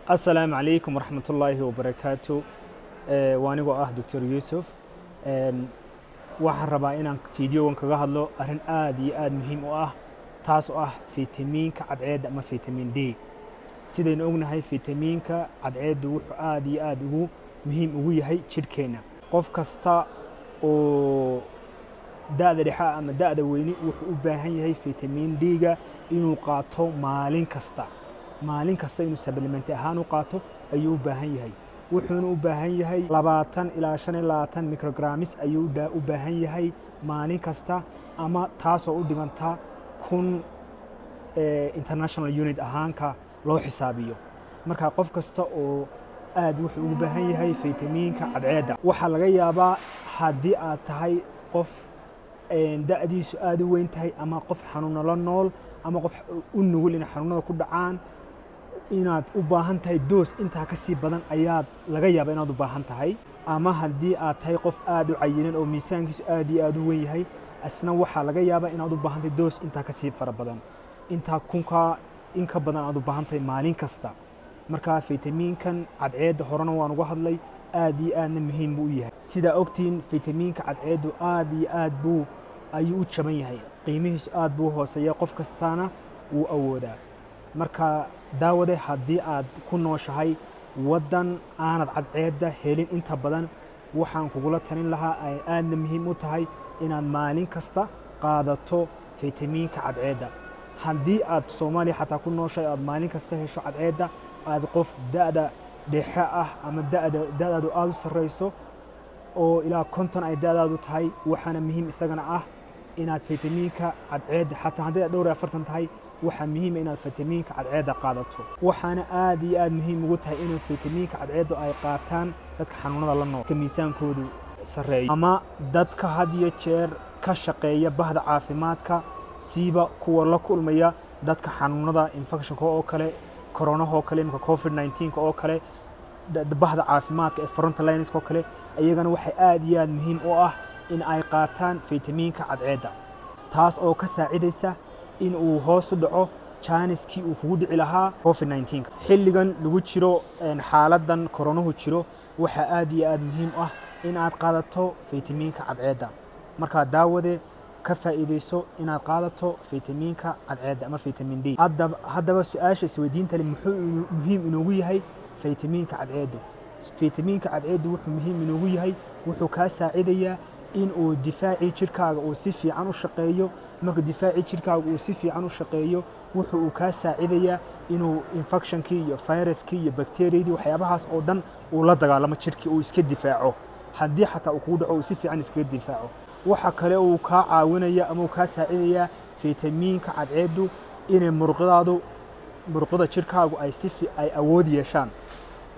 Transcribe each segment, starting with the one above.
Asalaamu calaykum waraxmatullaahi wabarakaatu. Waa anigoo ah Doctor Yuusuf. Waxaan rabaa inaan fiidiyogan kaga hadlo arrin aad iyo aad muhiim u ah, taas oo ah fitamiinka cadceedda ama fitamiin D. Sidaynu ognahay, fitamiinka cadceeddu wuxuu aad iyo aad ugu muhiim ugu yahay jidhkeenna. Qof kasta oo da'da dhexe ama da'da weyni wuxuu u baahan yahay fitamiin D-ga inuu qaato maalin kasta. Maalin kasta inuu supplement ahaan u qaato ayuu u baahan yahay. Wuxuuna u baahan yahay 20 ilaa 25 micrograms ayuu u baahan yahay maalin kasta, ama taasoo u dhiganta 1000 international unit ahaanka loo xisaabiyo. Marka qof kasta oo aad wuxuu ugu baahan yahay fitamiinka cadceedda. Waxaa laga yaabaa haddii aad tahay qof da'diisu aad u weyn tahay, ama qof xanuuno la nool, ama qof u nugul inay xanuunada ku dhacaan, inaad u baahan tahay dose intaa ka sii badan ayaad laga yaaba inaad u baahan tahay. Ama haddii aad tahay qof aad u cayilan oo miisaankiisu aad iyo aad u weyn yahay, isna waxaa laga yaabaa inaad u baahan tahay dose intaa ka sii fara badan, intaa kunkaa in ka badan aad u baahan tahay maalin kasta. Marka fitamiinkan cadceedda horena waan uga hadlay, aad iyo aadna muhiim buu u yahay. Sidaa ogtiin, fitamiinka cadceeddu aad iyo aad buu ayuu u jaban yahay, qiimihiisu aad buu u hooseeya, qof kastaana wuu awoodaa. Marka daawade, haddii aad ku nooshahay waddan aanad cadceedda helin inta badan, waxaan kugula talin lahaa, ay aadna muhiim u tahay, inaad maalin kasta qaadato fitamiinka cadceedda. Haddii aad Soomaaliya xataa ku nooshahay, aad maalin kasta hesho cadceedda, aad qof da'da dhexe ah ama da'daadu aada u sarreyso oo ilaa 50 ay da'daadu tahay, waxaana muhiim isagana ah inaad fitamiinka cadceedda, xataa haddii aad dhowr iyo 40 tahay, waxaa muhiima inaad fitamiinka cadceedda qaadato. Waxaana aad iyo aad muhiim ugu tahay inuu fitamiinka cadceeddu ay qaataan dadka xanuunada la nool, miisaankoodu sarreeyo, ama dadka had iyo jeer ka shaqeeya bahda caafimaadka, siiba kuwa la kulmaya dadka xanuunada infectionka oo kale, koronahoo kale, imika COVID-19 oo kale, bahda caafimaadka ee frontliners oo kale, iyagana waxay aad iyo aad muhiim u ah in ay qaataan fitamiinka cadceedda, taas oo ka saacidaysa in uu hoos u dhaco chance-kii uu kugu dhici lahaa COVID-19. Xilligan lagu jiro xaaladan koronuhu jiro, waxaa aad iyo aad muhiim ah in aad qaadato fitamiinka cadceedda. Markaa daawade, ka faa'iidayso inaad qaadato fitamiinka cadceedda ama fitamiin D. Haddaba su-aasha isweydiinta leh: muxuu muhiim inoogu yahay fitamiinka cadceeddu? Fitamiinka cadceeddu wuxuu muhiim inoogu yahay, wuxuu kaa saacidayaa in uu difaacii jirkaaga uu si fiican u shaqeeyo. Marka difaacii jirkaaga uu si fiican u shaqeeyo, wuxuu uu kaa saacidayaa inuu infectionkii iyo viruskii iyo bakteriyadii, waxyaabahaas oo dhan uu la dagaalamo, jirkii uu iska difaaco. Haddii xataa uu kugu dhaco, uu si fiican iskaga difaaco. Waxa kale uu kaa caawinaya ama uu kaa saacidayaa fitamiinka cadceeddu inay muruqyadaadu, muruqyada jirkaagu ay si ay awood yeeshaan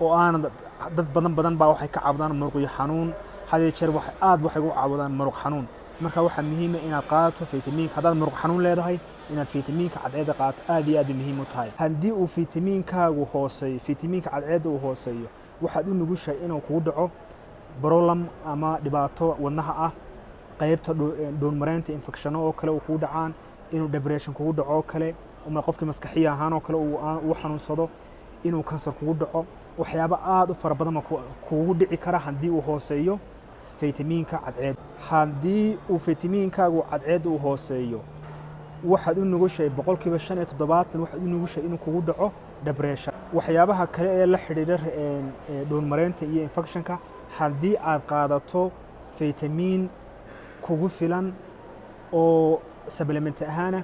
oo aanad. Dad badan badan baa waxay ka caawdaan muruqyo xanuun had iyo jeer, wax aad waxay ugu caawdaan muruq xanuun. Marka waxaa muhiima inaad qaadato fitamiinka. Haddaad muruq xanuun leedahay, inaad fitamiinka cadceedda qaadato aad iyo aad muhiim u tahay. Haddii uu fitamiinkaagu hooseeyo, fitamiinka cadceedda uu hooseeyo, waxaad u nugushahay inuu kugu dhaco problem ama dhibaato wadnaha ah, qaybta dhuunmareynta infectiono oo kale uu kugu dhacaan, inuu depression kugu dhaco oo kale, ama qofkii maskaxiya ahaan oo kale uu xanuunsado, inuu kansar kugu dhaco. Waxyaabo aad u fara badan baa kugu dhici kara haddii uu hooseeyo fitamiinka cadceed. Haddii uu fitamiinkaagu cadceedda uu hooseeyo, waxaad u nugushahay 75%, waxaad u nugushahay inuu kugu dhaco depression. Waxyaabaha kale ee la xidhiidha dhuunmareynta iyo infectionka, haddii aad qaadato fitamiin kugu filan oo supplement ahaana,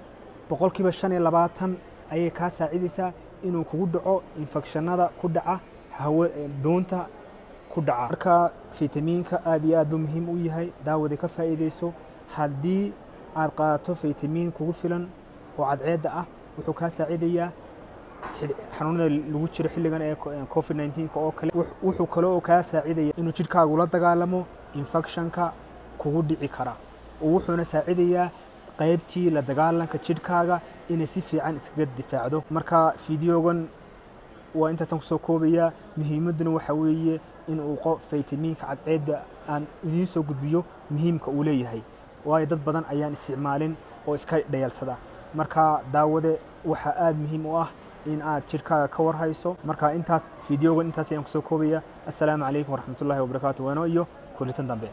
25% ayay kaa saacidaysaa inuu kugu dhaco infectionada ku dhaca hawa dhuunta ku dhaca. Marka fitamiinka aad iyo aad buu muhiim u yahay. Daawada, ka faa'iidayso. Haddii aad qaadato fitamiin kugu filan oo cadceedda ah, wuxuu kaa saacidayaa xanuunada lagu jiro xilligan ee COVID-19 oo kale. Wuxuu kale oo kaa saacidaya inuu jidhkaagu la dagaalamo infectionka kugu dhici kara, oo wuxuuna saacidayaa qaybtii la dagaalanka jidhkaaga inay si fiican iskaga difaacdo. Marka fideogan waa intaasaan kusoo koobayaa. Muhiimadduna waxaa weeye in uu fitamiinka cadceedda aan idiin soo gudbiyo muhiimka uu leeyahay, waayo dad badan ayaan isticmaalin oo iska dhayalsada. Marka daawade, waxaa aada muhiim u ah in aad jidhkaaga ka warhayso. Marka intaas videogan intaas ayaan kusoo koobaya. Assalaamu calaykum waraxmatullahi wabarakaatu. Waano iyo kulitan dambe.